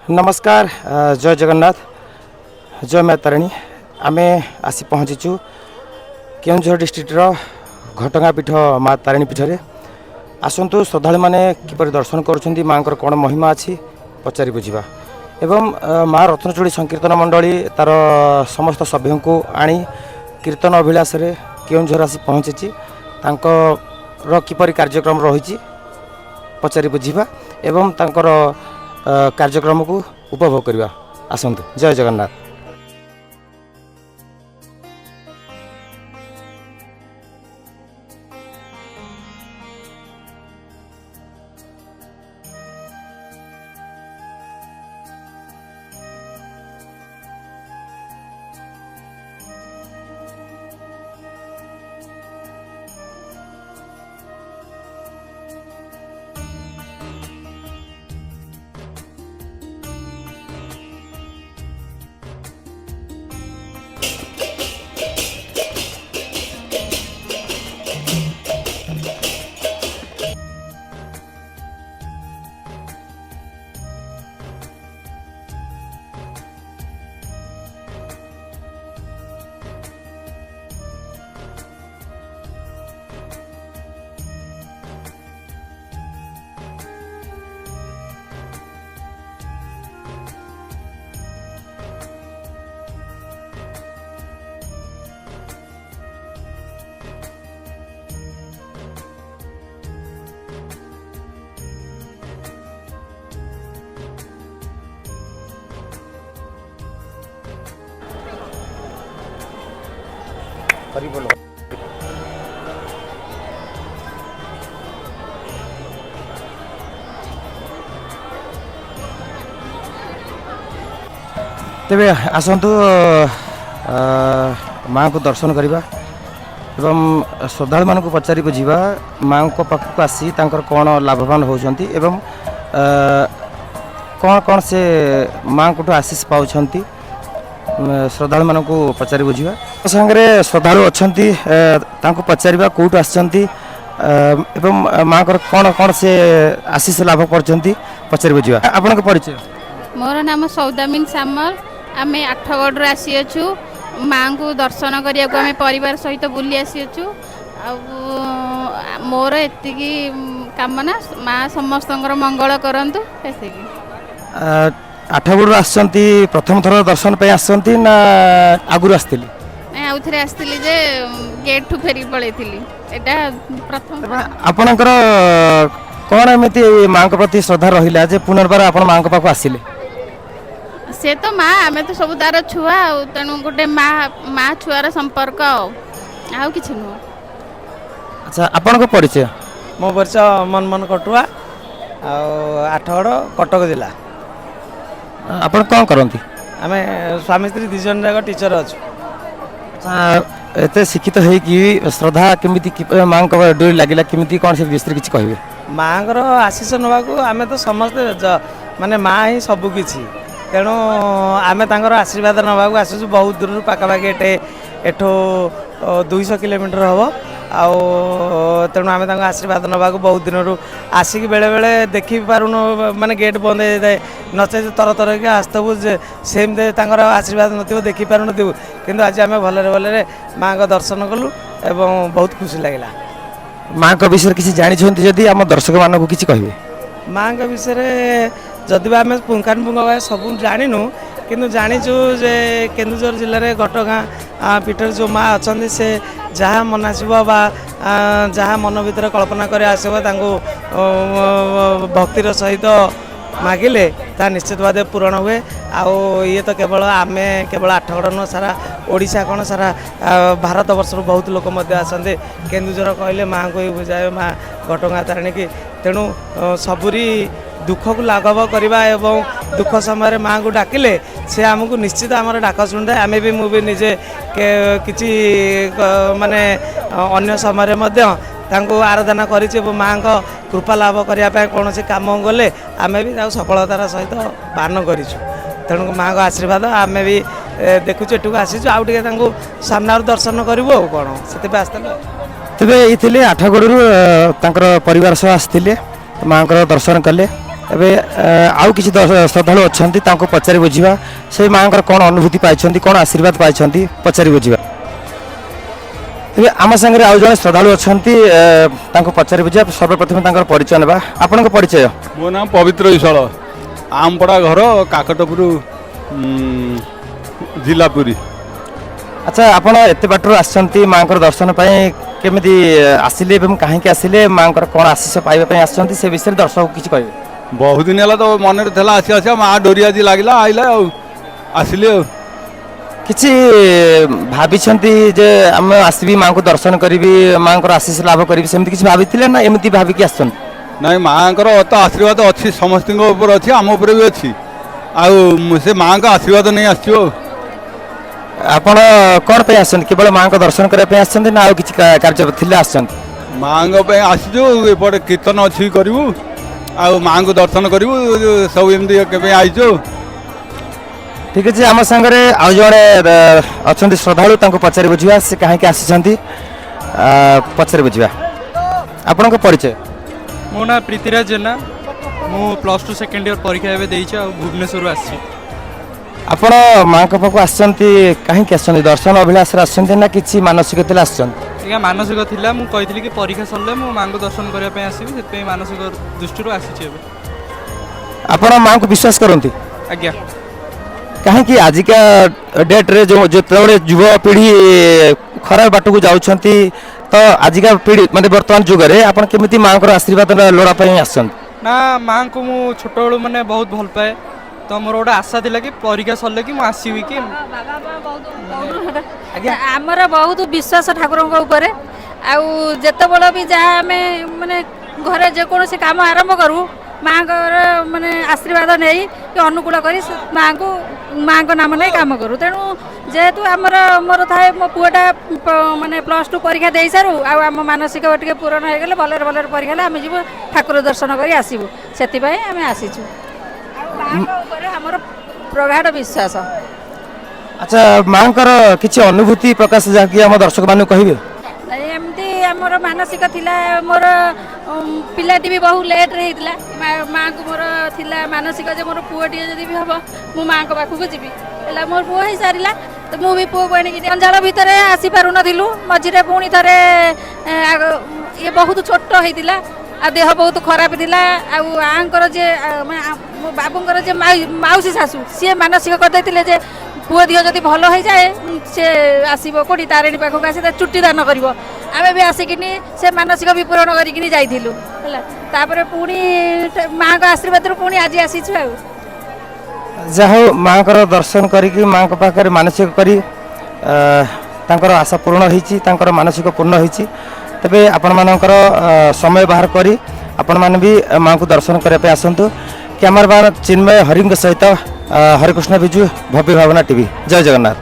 ନମସ୍କାର, ଜୟ ଜଗନ୍ନାଥ, ଜୟ ମା ତାରିଣୀ। ଆମେ ଆସି ପହଞ୍ଚିଛୁ କେଉଁଝର ଡିଷ୍ଟ୍ରିକ୍ଟର ଘଟଗାଁ ପୀଠ, ମା ତାରିଣୀ ପୀଠରେ। ଆସନ୍ତୁ, ଶ୍ରଦ୍ଧାଳୁମାନେ କିପରି ଦର୍ଶନ କରୁଛନ୍ତି, ମାଆଙ୍କର କ'ଣ ମହିମା ଅଛି, ପଚାରି ବୁଝିବା ଏବଂ ମା ରତ୍ନଚୂଡ଼ି ସଂକୀର୍ତ୍ତନ ମଣ୍ଡଳୀ ତାର ସମସ୍ତ ସଭ୍ୟଙ୍କୁ ଆଣି କୀର୍ତ୍ତନ ଅଭିଳାଷରେ କେଉଁଝର ଆସି ପହଞ୍ଚିଛି। ତାଙ୍କର କିପରି କାର୍ଯ୍ୟକ୍ରମ ରହିଛି ପଚାରି ବୁଝିବା ଏବଂ ତାଙ୍କର କାର୍ଯ୍ୟକ୍ରମକୁ ଉପଭୋଗ କରିବା। ଆସନ୍ତୁ, ଜୟ ଜଗନ୍ନାଥ। ହରିବୋଲ। ତେବେ ଆସନ୍ତୁ, ମାଆଙ୍କୁ ଦର୍ଶନ କରିବା ଏବଂ ଶ୍ରଦ୍ଧାଳୁମାନଙ୍କୁ ପଚାରି ବୁଝିବା ମାଆଙ୍କ ପାଖକୁ ଆସି ତାଙ୍କର କ'ଣ ଲାଭବାନ ହେଉଛନ୍ତି ଏବଂ କ'ଣ କ'ଣ ସେ ମାଆଙ୍କଠୁ ଆଶିଷ ପାଉଛନ୍ତି। ଶ୍ରଦ୍ଧାଳୁମାନଙ୍କୁ ପଚାରି ବୁଝିବା। ସାଙ୍ଗରେ ଶ୍ରଦ୍ଧାଳୁ ଅଛନ୍ତି, ତାଙ୍କୁ ପଚାରିବା କେଉଁଠୁ ଆସିଛନ୍ତି ଏବଂ ମାଆଙ୍କର କ'ଣ କ'ଣ ସେ ଆଶିଷ ଲାଭ କରିଛନ୍ତି, ପଚାରି ବୁଝିବା। ଆପଣଙ୍କ ପରିଚୟ? ମୋର ନାମ ସୌଦାମିନ ସାମଲ। ଆମେ ଆଠଗଡ଼ରୁ ଆସିଅଛୁ ମାଆଙ୍କୁ ଦର୍ଶନ କରିବାକୁ। ଆମେ ପରିବାର ସହିତ ବୁଲି ଆସିଅଛୁ। ଆଉ ମୋର ଏତିକି କାମନା, ମା ସମସ୍ତଙ୍କର ମଙ୍ଗଳ କରନ୍ତୁ, ଏତିକି। ଆଠଗଡ଼ରୁ ଆସିଛନ୍ତି, ପ୍ରଥମ ଥର ଦର୍ଶନ ପାଇଁ ଆସିଛନ୍ତି ନା ଆଗରୁ ଆସିଥିଲେ? ନାଇଁ, ଆଉ ଥରେ ଆସିଥିଲି ଯେ ଗେଟ୍ଠୁ ଫେରିକି ପଳେଇଥିଲି। ଏଇଟା ପ୍ରଥମ। ଆପଣଙ୍କର କ'ଣ ଏମିତି ମାଆଙ୍କ ପ୍ରତି ଶ୍ରଦ୍ଧା ରହିଲା ଯେ ପୁନର୍ବାର ଆପଣ ମାଆଙ୍କ ପାଖକୁ ଆସିଲେ? ସେ ତ ମା, ଆମେ ତ ସବୁ ତାର ଛୁଆ। ଆଉ ତେଣୁ ଗୋଟେ ମା ଛୁଆର ସମ୍ପର୍କ, ଆଉ କିଛି ନୁହଁ। ଆଚ୍ଛା, ଆପଣଙ୍କ ପରିଚୟ? ମୋ ପରିଚୟ ମନମୋହନ କଟୁଆ, ଆଉ ଆଠଗଡ଼, କଟକ ଜିଲ୍ଲା। ଆପଣ କ'ଣ କରନ୍ତି? ଆମେ ସ୍ୱାମୀ ସ୍ତ୍ରୀ ଦୁଇ ଜଣ ଯାକ ଟିଚର ଅଛୁ। ଆଚ୍ଛା, ଏତେ ଶିକ୍ଷିତ ହେଇକି ଶ୍ରଦ୍ଧା କେମିତି ମାଆଙ୍କ ଡୋରି ଲାଗିଲା, କେମିତି କ'ଣ, ସେ ବିଷୟରେ କିଛି କହିବେ? ମାଆଙ୍କର ଆଶିଷ ନେବାକୁ ଆମେ ତ ସମସ୍ତେ ମାନେ ମା ହିଁ ସବୁ କିଛି, ତେଣୁ ଆମେ ତାଙ୍କର ଆଶୀର୍ବାଦ ନେବାକୁ ଆସୁଛୁ ବହୁତ ଦୂରରୁ, ପାଖାପାଖି ଏଠୁ 200 କିଲୋମିଟର ହେବ। ଆଉ ତେଣୁ ଆମେ ତାଙ୍କ ଆଶୀର୍ବାଦ ନେବାକୁ ବହୁତ ଦିନରୁ ଆସିକି ବେଳେବେଳେ ଦେଖି ପାରୁନୁ, ମାନେ ଗେଟ୍ ବନ୍ଦ ହେଇଯାଇଥାଏ, ନଚେତ୍ ତର ତର ହେଇକି ଆସିଥିବୁ ଯେ ସେମିତି ତାଙ୍କର ଆଶୀର୍ବାଦ ନଥିବ, ଦେଖିପାରୁନଥିବୁ। କିନ୍ତୁ ଆଜି ଆମେ ଭଲରେ ଭଲରେ ମାଆଙ୍କ ଦର୍ଶନ କଲୁ ଏବଂ ବହୁତ ଖୁସି ଲାଗିଲା। ମାଆଙ୍କ ବିଷୟରେ କିଛି ଜାଣିଛନ୍ତି ଯଦି ଆମ ଦର୍ଶକମାନଙ୍କୁ କିଛି କହିବେ? ମାଆଙ୍କ ବିଷୟରେ ଯଦି ବା ଆମେ ପୁଙ୍ଖାନୁପୁଙ୍ଖ ଭାବେ ସବୁ ଜାଣିନୁ, କିନ୍ତୁ ଜାଣିଛୁ ଯେ କେନ୍ଦୁଝର ଜିଲ୍ଲାରେ ଘଟଗାଁ ପୀଠରେ ଯେଉଁ ମା ଅଛନ୍ତି, ସେ ଯାହା ମନାସିବ ବା ଯାହା ମନ ଭିତରେ କଳ୍ପନା କରି ଆସିବ, ତାଙ୍କୁ ଭକ୍ତିର ସହିତ ମାଗିଲେ ତାହା ନିଶ୍ଚିତ ଭାବେ ପୂରଣ ହୁଏ। ଆଉ ଇଏ ତ କେବଳ ଆମେ କେବଳ ଆଠଗଡ଼ ନୁହଁ, ସାରା ଓଡ଼ିଶା କ'ଣ ସାରା ଭାରତ ବର୍ଷରୁ ବହୁତ ଲୋକ ମଧ୍ୟ ଆସନ୍ତି। କେନ୍ଦୁଝର କହିଲେ ମାଆଙ୍କୁ ହିଁ ବୁଝାଏ, ମା ଘଟଗାଁ ତାରିଣୀକି। ତେଣୁ ସବୁରି ଦୁଃଖକୁ ଲାଘବ କରିବା ଏବଂ ଦୁଃଖ ସମୟରେ ମାଆଙ୍କୁ ଡାକିଲେ ସେ ଆମକୁ ନିଶ୍ଚିତ ଆମର ଡାକ ଶୁଣିଥାଏ। ଆମେ ବି, ମୁଁ ବି ନିଜେ କିଛି ମାନେ ଅନ୍ୟ ସମୟରେ ମଧ୍ୟ ତାଙ୍କୁ ଆରାଧନା କରିଛି ଏବଂ ମାଆଙ୍କ କୃପା ଲାଭ କରିବା ପାଇଁ କୌଣସି କାମ ଗଲେ ଆମେ ବି ତାକୁ ସଫଳତାର ସହିତ ପାନ କରିଛୁ। ତେଣୁ ମାଆଙ୍କ ଆଶୀର୍ବାଦ ଆମେ ବି ଦେଖୁଛୁ, ଏଠୁକୁ ଆସିଛୁ, ଆଉ ଟିକେ ତାଙ୍କୁ ସାମ୍ନାରୁ ଦର୍ଶନ କରିବୁ, ଆଉ କ'ଣ, ସେଥିପାଇଁ ଆସିଥିଲୁ। ତେବେ ଏଇ ଥିଲେ ଆଠଗଡ଼ରୁ, ତାଙ୍କର ପରିବାର ସହ ଆସିଥିଲେ, ମାଆଙ୍କର ଦର୍ଶନ କଲେ। ଏବେ ଆଉ କିଛି ଶ୍ରଦ୍ଧାଳୁ ଅଛନ୍ତି, ତାଙ୍କୁ ପଚାରି ବୁଝିବା ସେ ମାଆଙ୍କର କ'ଣ ଅନୁଭୂତି ପାଇଛନ୍ତି, କ'ଣ ଆଶୀର୍ବାଦ ପାଇଛନ୍ତି, ପଚାରି ବୁଝିବା। ତେବେ ଆମ ସାଙ୍ଗରେ ଆଉ ଜଣେ ଶ୍ରଦ୍ଧାଳୁ ଅଛନ୍ତି, ତାଙ୍କୁ ପଚାରି ବୁଝିବା। ସର୍ବପ୍ରଥମେ ତାଙ୍କର ପରିଚୟ ନେବା। ଆପଣଙ୍କ ପରିଚୟ? ମୋ ନାଁ ପବିତ୍ର ବିଶ୍ୱାଳ, ଆମପଡ଼ା ଘର, କାକଟପୁର, ଜିଲ୍ଲା ପୁରୀ। ଆଚ୍ଛା, ଆପଣ ଏତେ ବାଟରୁ ଆସିଛନ୍ତି ମାଆଙ୍କର ଦର୍ଶନ ପାଇଁ, କେମିତି ଆସିଲେ ଏବଂ କାହିଁକି ଆସିଲେ, ମାଆଙ୍କର କ'ଣ ଆଶିଷ ପାଇବା ପାଇଁ ଆସିଛନ୍ତି, ସେ ବିଷୟରେ ଦର୍ଶକକୁ କିଛି କହିବେ? ବହୁତ ଦିନ ହେଲା ତ ମନରେ ଥିଲା ଆସି ଆସିବା, ମା ଡୋରି ଆଜି ଲାଗିଲା, ଆଇଲା ଆଉ ଆସିଲି ଆଉ। କିଛି ଭାବିଛନ୍ତି ଯେ ଆମେ ଆସିବି, ମାଆଙ୍କୁ ଦର୍ଶନ କରିବି, ମାଆଙ୍କର ଆଶିଷ ଲାଭ କରିବି, ସେମିତି କିଛି ଭାବିଥିଲେ ନା ଏମିତି ଭାବିକି ଆସିଛନ୍ତି? ନାଇଁ, ମାଆଙ୍କର ତ ଆଶୀର୍ବାଦ ଅଛି, ସମସ୍ତଙ୍କ ଉପରେ ଅଛି, ଆମ ଉପରେ ବି ଅଛି, ଆଉ ସେ ମାଆଙ୍କ ଆଶୀର୍ବାଦ ନେଇ ଆସିଛୁ ଆଉ। ଆପଣ କ'ଣ ପାଇଁ ଆସିଛନ୍ତି? କେବଳ ମାଆଙ୍କ ଦର୍ଶନ କରିବା ପାଇଁ ଆସିଛନ୍ତି ନା ଆଉ କିଛି କାର୍ଯ୍ୟ ଥିଲେ ଆସିଛନ୍ତି? ମାଆଙ୍କ ପାଇଁ ଆସିଛୁ, ଏପଟେ କୀର୍ତ୍ତନ ଅଛି କରିବୁ, ଆଉ ମାଆଙ୍କୁ ଦର୍ଶନ କରିବୁ, ସବୁ ଏମିତି କେବେ ଆଇଛୁ। ଠିକ୍ ଅଛି, ଆମ ସାଙ୍ଗରେ ଆଉ ଜଣେ ଅଛନ୍ତି ଶ୍ରଦ୍ଧାଳୁ, ତାଙ୍କୁ ପଚାରି ବୁଝିବା ସେ କାହିଁକି ଆସିଛନ୍ତି, ପଚାରି ବୁଝିବା। ଆପଣଙ୍କ ପରିଚୟ? ମୋ ନାଁ ପ୍ରୀତିରାଜ ଜେନା, ମୁଁ +2 ସେକେଣ୍ଡ ଇୟର୍ ପରୀକ୍ଷା ଏବେ ଦେଇଛି ଆଉ ଭୁବନେଶ୍ୱରରୁ ଆସିଛି। ଆପଣ ମାଆଙ୍କ ପାଖକୁ ଆସିଛନ୍ତି, କାହିଁକି ଆସିଛନ୍ତି? ଦର୍ଶନ ଅଭିଳାଷରେ ଆସିଛନ୍ତି ନା କିଛି ମାନସିକ ଥିଲା ଆସିଛନ୍ତି? ଆଜ୍ଞା, ମାନସିକ ଥିଲା। ମୁଁ କହିଥିଲି କି ପରୀକ୍ଷା ସରିଲେ ମୁଁ ମାଆଙ୍କୁ ଦର୍ଶନ କରିବା ପାଇଁ ଆସିବି, ସେଥିପାଇଁ ମାନସିକ ଦୃଷ୍ଟିରୁ ଆସିଛି ଏବେ। ଆପଣ ମାଆଙ୍କୁ ବିଶ୍ୱାସ କରନ୍ତି? ଆଜ୍ଞା। କାହିଁକି ଆଜିକା ଡେଟ୍ରେ ଯେଉଁ ଯେତେବେଳେ ଯୁବପିଢ଼ି ଖରାପ ବାଟକୁ ଯାଉଛନ୍ତି, ତ ଆଜିକା ପିଢ଼ି ମାନେ ବର୍ତ୍ତମାନ ଯୁଗରେ ଆପଣ କେମିତି ମାଆଙ୍କର ଆଶୀର୍ବାଦ ଲୋଡ଼ା ପାଇଁ ଆସିଛନ୍ତି? ନା, ମାଆଙ୍କୁ ମୁଁ ଛୋଟବେଳୁ ମାନେ ବହୁତ ଭଲ ପାଏ, ତ ମୋର ଗୋଟେ ଆଶା ଥିଲା କି ପରୀକ୍ଷା ସରିଲେ କି ମୁଁ ଆସିବି କି। ଆମର ବହୁତ ବିଶ୍ୱାସ ଠାକୁରଙ୍କ ଉପରେ, ଆଉ ଯେତେବେଳେ ବି ଯାହା ଆମେ ମାନେ ଘରେ ଯେକୌଣସି କାମ ଆରମ୍ଭ କରୁ, ମାଆଙ୍କର ମାନେ ଆଶୀର୍ବାଦ ନେଇ କି ଅନୁକୂଳ କରି ମାଆଙ୍କୁ ମାଆଙ୍କ ନାମ ନେଇ କାମ କରୁ। ତେଣୁ ଯେହେତୁ ଆମର ମୋର ଥାଏ ମୋ ପୁଅଟା ମାନେ +2 ପରୀକ୍ଷା ଦେଇସାରୁ, ଆଉ ଆମ ମାନସିକ ଟିକେ ପୂରଣ ହେଇଗଲେ, ଭଲରେ ଭଲରେ ପରୀକ୍ଷା ହେଲେ ଆମେ ଯିବୁ ଠାକୁର ଦର୍ଶନ କରି ଆସିବୁ, ସେଥିପାଇଁ ଆମେ ଆସିଛୁ। ଆଉ ମାଆଙ୍କ ଉପରେ ଆମର ପ୍ରଗାଢ଼ ବିଶ୍ୱାସ। ଆଚ୍ଛା, ମାଆଙ୍କର କିଛି ଅନୁଭୂତି ପ୍ରକାଶ ଯାହାକି ଆମ ଦର୍ଶକମାନଙ୍କୁ କହିବେ? ନାଇଁ, ଏମିତି ଆମର ମାନସିକ ଥିଲା, ମୋର ପିଲାଟି ବି ବହୁ ଲେଟ୍ରେ ହେଇଥିଲା। ମାଆଙ୍କୁ ମୋର ଥିଲା ମାନସିକ ଯେ ମୋର ପୁଅଟିଏ ଯଦି ବି ହେବ ମୁଁ ମାଆଙ୍କ ପାଖକୁ ଯିବି। ହେଲା, ମୋର ପୁଅ ହେଇସାରିଲା ତ ମୁଁ ବି ପୁଅକୁ ଆଣିକି ଜଞ୍ଜାଳ ଭିତରେ ଆସିପାରୁନଥିଲୁ। ମଝିରେ ପୁଣି ଥରେ ଇଏ ବହୁତ ଛୋଟ ହେଇଥିଲା ଆଉ ଦେହ ବହୁତ ଖରାପ ଥିଲା, ଆଉ ଆଙ୍କର ଯେ ମାନେ ମୋ ବାବୁଙ୍କର ଯେ ମାଉସୀ ଶାଶୁ, ସିଏ ମାନସିକ କରିଦେଇଥିଲେ ଯେ ପୁଅ ଦିହ ଯଦି ଭଲ ହେଇଯାଏ ସେ ଆସିବ କୋଉଠି ତାରିଣୀ ପାଖକୁ ଆସି ତା ଚୁଟି ଦାନ କରିବ। ଆମେ ବି ଆସିକିନି ସେ ମାନସିକ ବି ପୂରଣ କରିକିନି ଯାଇଥିଲୁ। ହେଲା, ତାପରେ ପୁଣି ମାଆଙ୍କ ଆଶୀର୍ବାଦରୁ ପୁଣି ଆଜି ଆସିଛୁ ଆଉ। ଯାହା ହଉ, ମାଆଙ୍କର ଦର୍ଶନ କରିକି ମାଆଙ୍କ ପାଖରେ ମାନସିକ କରି ତାଙ୍କର ଆଶା ପୂରଣ ହେଇଛି, ତାଙ୍କର ମାନସିକ ପୂର୍ଣ୍ଣ ହେଇଛି। ତେବେ ଆପଣମାନଙ୍କର ସମୟ ବାହାର କରି ଆପଣମାନେ ବି ମାଆଙ୍କୁ ଦର୍ଶନ କରିବା ପାଇଁ ଆସନ୍ତୁ। କ୍ୟାମେରାମ୍ୟାନ୍ ଚିନ୍ମୟ ହରିଙ୍କ ସହିତ ହରେକୃଷ୍ଣ ବିଜୁ, ଭବ୍ୟ ଭାବନା ଟିଭି। ଜୟ ଜଗନ୍ନାଥ।